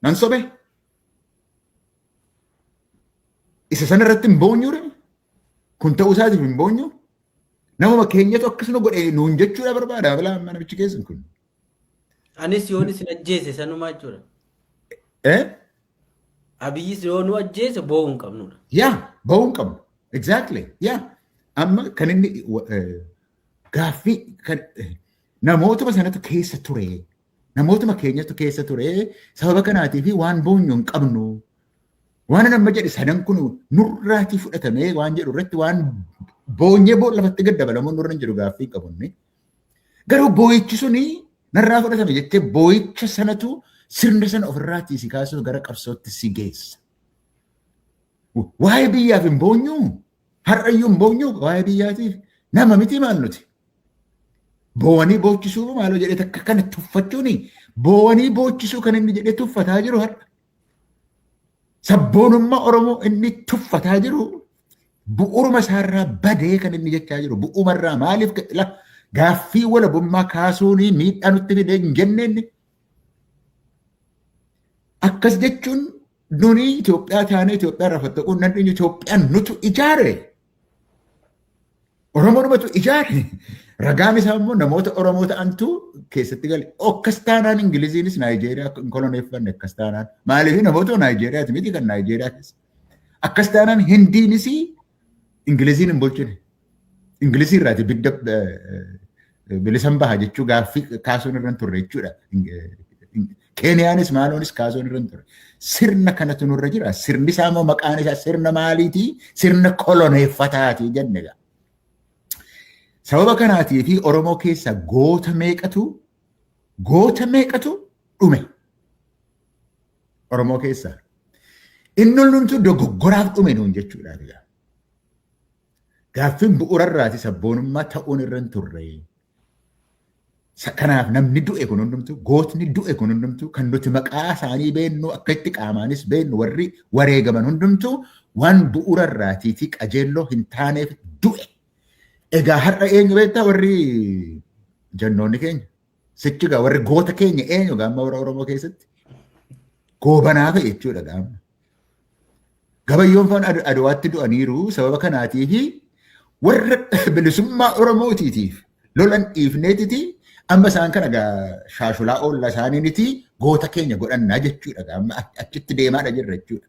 Nan sobe. Isa sana irratti hin boonyuure. Kun ta'uu isaatiif hin boonyu. Namuma keenyatu akkasuma godhe nuun jechuudha barbaada. Bilaa amma namichi keessan kun. Anis yoon isin ajjeese sanumaa jechuudha. Eh? Abiyyis yoo nu ajjeese boo'uu hin qabnudha. Yaa, ba'uu hin qabnu. Exactly. Yaa. Amma kan inni gaaffii kan namootuma sanatu keessa ture. Namootuma keenyatu keessa ture. Sababa kanaatii fi waan boonyu hin qabnu. Waan amma jedhe sadan kun nurraatii fudhatamee waan jedhu irratti waan boonyee boon lafatti gad dabalamuun nurra hin jiru, gaaffii hin qabu inni. Garuu boo'ichi suni narraa fudhatame jettee boo'icha sanatu sirna sana ofirraatii si kaasuuf gara qabsootti si geessa. Waa'ee biyyaaf hin boonyuu? Har'ayyuu hin boonyuu waa'ee biyyaatiif? Nama miti maal nuti? Boowanii boochisuu maaloo jedhee takka kana tuffachuuni boowanii boochisuu kan inni jedhee tuffataa jiru har'a. Sabboonummaa Oromoo inni tuffataa jiru bu'uuruma isaarraa badee kan inni jechaa jiru. Bu'uumarraa maaliif gaaffii walabummaa kaasuun miidhaa nutti fidee hin jenne inni. Akkas jechuun nuni Itoophiyaa taanee Itoophiyaa irraa fattaquun nan Itoophiyaan nutu ijaare. Oromoonumatu ijaare. Ragaan isaa immoo namoota Oromoo ta'antu keessatti gale. Akkas taanaan Ingiliziinis Naayijeeriyaa hin koloneeffanne akkas taanaan. Maaliif namoota Naayijeeriyaati miti kan Naayijeeriyaa keessa. Akkas taanaan Hindiinis Ingiliziin hin bulchine. Ingilizii irraati bidda bilisan baha jechuu gaaffii kaasuun irra hin turre jechuudha. Keeniyaanis maaloonis kaasuun irra hin turre. Sirna kanatu nurra jira. Sirni isaa immoo maqaan isaa sirna maaliiti? Sirna koloneeffataati jenne egaa. Sababa kanaatii fi Oromoo keessa goota meeqatu dhume Oromoo keessa. Inni hundumtuu dogoggoraaf dhume nuun jechuudha. Gaaffiin bu'uurarraati sabboonummaa ta'uun irra hin turre. Kanaaf namni du'e kun hundumtuu, gootni du'e kun hundumtuu, kan nuti maqaa isaanii beennu, akka itti qaamaanis beennu, warri wareegaman hundumtuu waan bu'uurarraatiitii qajeelloo hin taaneef du'e. Egaa har'a eenyu beektaa warri jannoonni keenya? Sichi gaa warri goota keenya eenyu gaamma warra Oromoo keessatti? Goobanaa fa'i jechuudha gaamma. Gabayyoon faan Aduwaatti du'aniiru. Sababa kanaatiifi warra bilisummaa Oromootiitiif lolan dhiifneetiti amma isaan kana gaa shaashulaa oollaa isaaniiniti goota keenya godhannaa jechuudha. Amma achitti deemaadha jirra jechuudha.